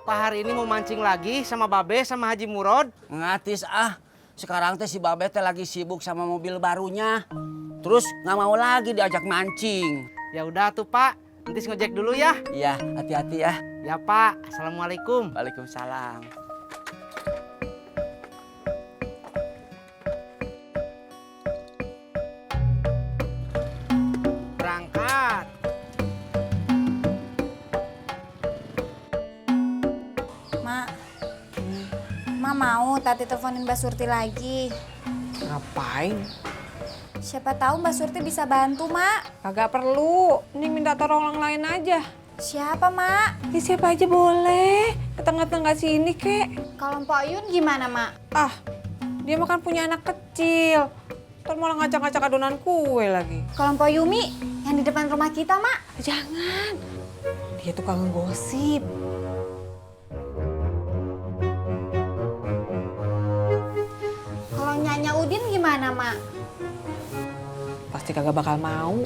Bapak hari ini mau mancing lagi sama Babe sama Haji Murod. Ngatis sekarang teh si Babe teh lagi sibuk sama mobil barunya. Terus nggak mau lagi diajak mancing. Ya udah tuh Pak, entis ngojek dulu ya. Iya, hati-hati ya. Ya Pak, Assalamualaikum. Waalaikumsalam. Berangkat. Mak mau Tati teleponin Mbak Surti lagi. Ngapain? Siapa tahu Mbak Surti bisa bantu, Mak. Kagak perlu. Ini minta tolong orang lain aja. Siapa, Mak? Ya, siapa aja boleh. Ke tengah-tengah sini, kek. Kalau Mpok Yun gimana, Mak? Dia makan punya anak kecil. Ntar malah ngacak-ngacak adonan kue lagi. Kalau Mpok Yumi yang di depan rumah kita, Mak? Jangan. Dia tuh kangen gosip. Kalau Nyanya Udin gimana, Mak? Pasti kagak bakal mau.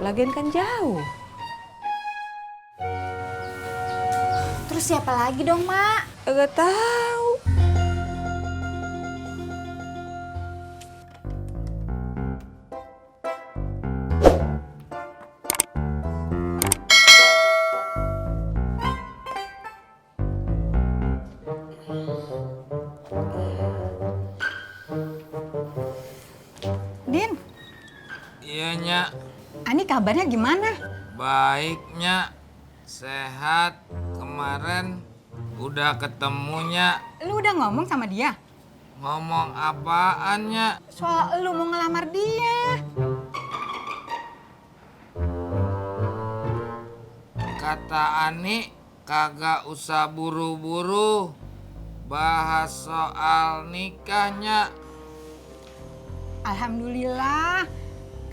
Lagian kan jauh. Terus siapa lagi dong, Mak? Kagak tahu. Din, Iya, Nyak. ani kabarnya gimana? Baik, Nyak. Sehat. Kemarin udah ketemu, Nyak. Lu udah ngomong sama dia? Ngomong apaan, Nyak? Soal lu mau ngelamar dia. Kata Ani, kagak usah buru-buru. Bahas soal nikahnya. Alhamdulillah,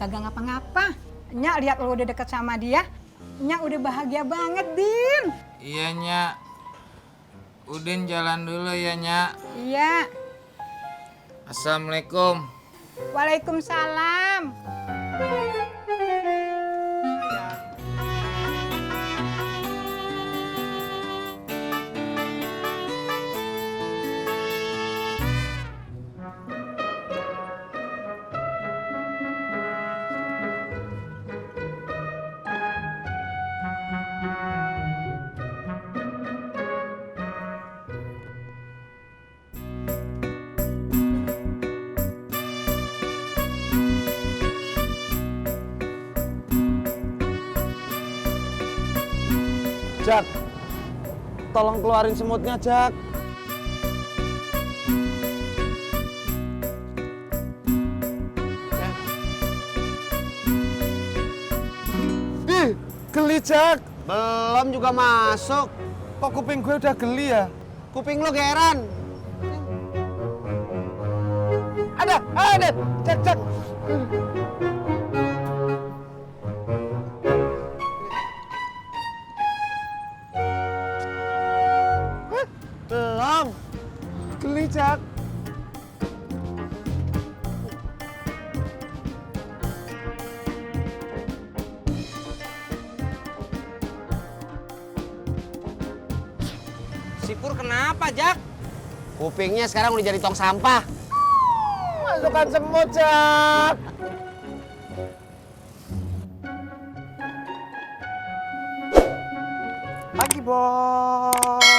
kagak ngapa-ngapa. Nyak lihat lu udah deket sama dia, Nyak udah bahagia banget, Din. Iya, Nyak. Udin jalan dulu ya, Nyak. Iya. Assalamualaikum. Waalaikumsalam. Jak, tolong keluarin semutnya, Jak. Ih, geli, Jak. Belum juga masuk. Kok kuping gue udah geli ya? Kuping lo geran. Ada, Jak. Belum. Geli, Jak. Sipur kenapa, Jak? Kupingnya sekarang udah jadi tong sampah. Masukkan semut, Jak. Pagi, Bos.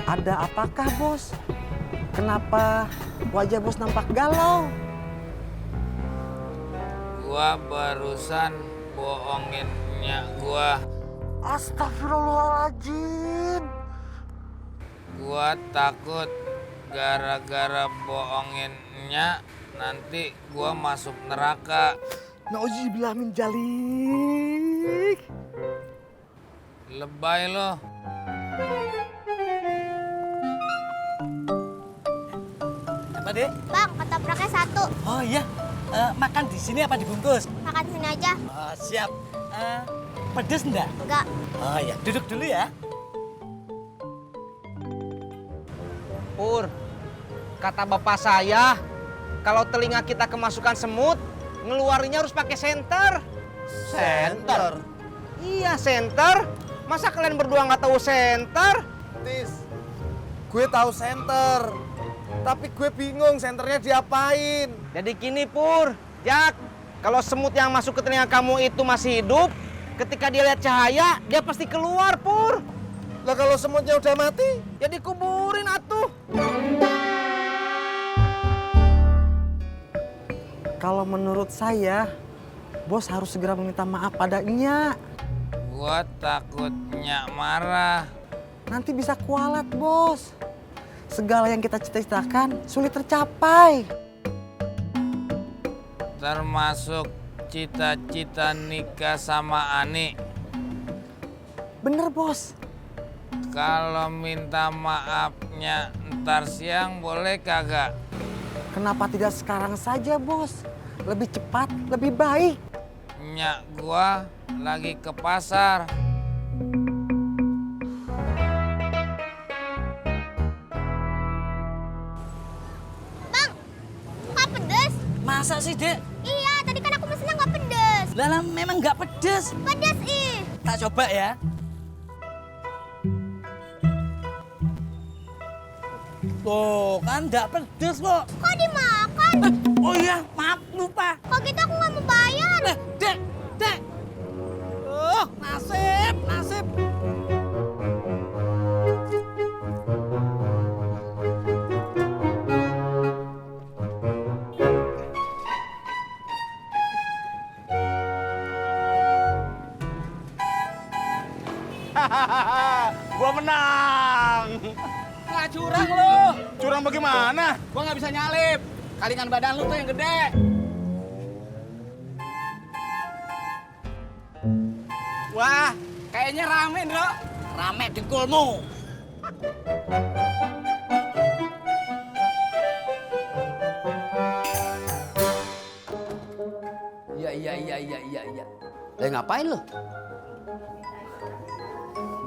Ada apakah, Bos? Kenapa wajah Bos nampak galau? Gua barusan bohongin Nyak gua. Astagfirullahaladzim. Gua takut gara-gara bohongin Nyak nanti gua masuk neraka. Nauzubillah min dzalik. Lebay lo. Apa, Dek? Bang, ketopraknya satu. Oh iya, makan di sini apa dibungkus? Makan sini aja. Oh, siap. Pedes enggak? Enggak. Oh iya, duduk dulu ya. Pur, kata bapak saya, kalau telinga kita kemasukan semut, ngeluarinnya harus pakai senter. Senter? Iya, senter. Masa kalian berdua nggak tahu senter? Tis, gue tahu senter. Tapi gue bingung senternya diapain. Jadi gini, Pur. Jak, kalau semut yang masuk ke telinga kamu itu masih hidup, ketika dia lihat cahaya, dia pasti keluar, Pur. Lah kalau semutnya udah mati? Ya dikuburin atuh. Kalau menurut saya, bos harus segera meminta maaf pada Nya. Gua takut Nyak marah. Nanti bisa kualat, bos. Segala yang kita cita-citakan sulit tercapai. Termasuk cita-cita nikah sama Ani. Bener, bos. Kalau minta maafnya ntar siang boleh kagak? Kenapa tidak sekarang saja, bos? Lebih cepat, lebih baik. Nyak gua lagi ke pasar. Bang, nggak pedes? Masa sih, Dek? Iya, tadi kan aku mesennya nggak pedes. Lah memang nggak pedes. Pedes ih. Tak coba ya. Tuh, kan nggak pedes kok. Kok dimakan? Oh iya, maaf lupa. Kok gitu aku nggak mau bayar. Dek, Dek. Nasib, nasib. Gua menang. Nggak curang lu. Curang bagaimana? Gua nggak bisa nyalip. Kalingan badan lu tuh yang gede. Wah, kayaknya rame, Ndro. Rame di kulmu. Iya. Ngapain lu?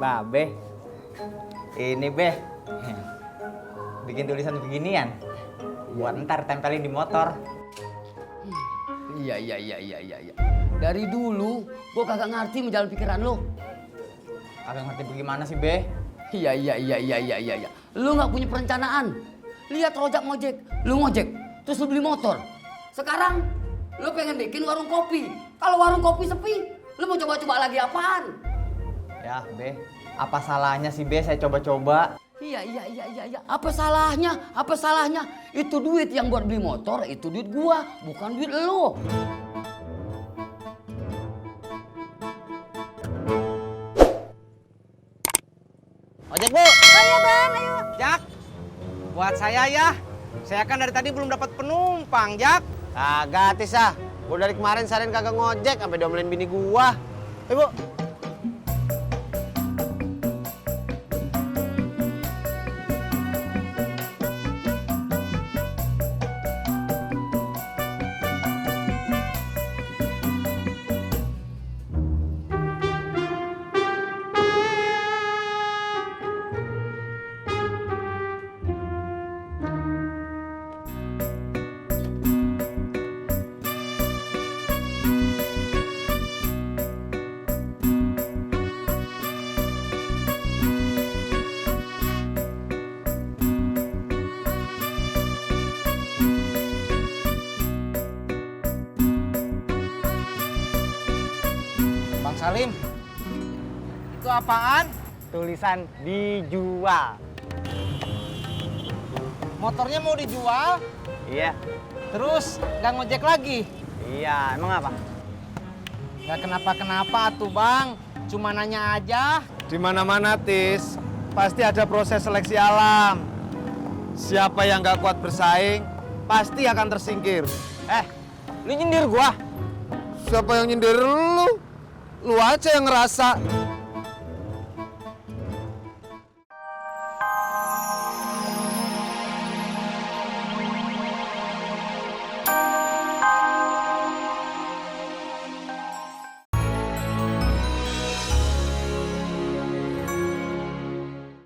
Babe, ini Beh, bikin tulisan beginian, buat ntar tempelin di motor. Iya. Dari dulu, gua kagak ngerti menjalan pikiran lu. Kagak ngerti bagaimana sih Beh? Iya. Lu nggak punya perencanaan. Lihat rojak ngojek, lu ngojek, terus lu beli motor. Sekarang, lu pengen bikin warung kopi. Kalau warung kopi sepi, lu mau coba-coba lagi apaan? Ya Beh, apa salahnya sih Beh saya coba-coba? Iya. Apa salahnya? Itu duit yang buat beli motor, itu duit gua, bukan duit lu. Ojek, Bu. Oh iya bang, ayo. Jak, buat saya ya. Saya kan dari tadi belum dapat penumpang, Jak. Kagak, Tis ah. Gue dari kemarin seharian kagak ngojek sampai diomelin bini gua. Bu. Bang Salim, itu apaan? Tulisan dijual. Motornya mau dijual, Iya, terus nggak ngojek lagi? iya. Emang apa? Nggak kenapa-kenapa tuh Bang, cuma nanya aja. Di mana-mana, Tis, pasti ada proses seleksi alam. Siapa yang nggak kuat bersaing, pasti akan tersingkir. Lu nyindir gua? Siapa yang nyindir lu? Lu aja yang ngerasa.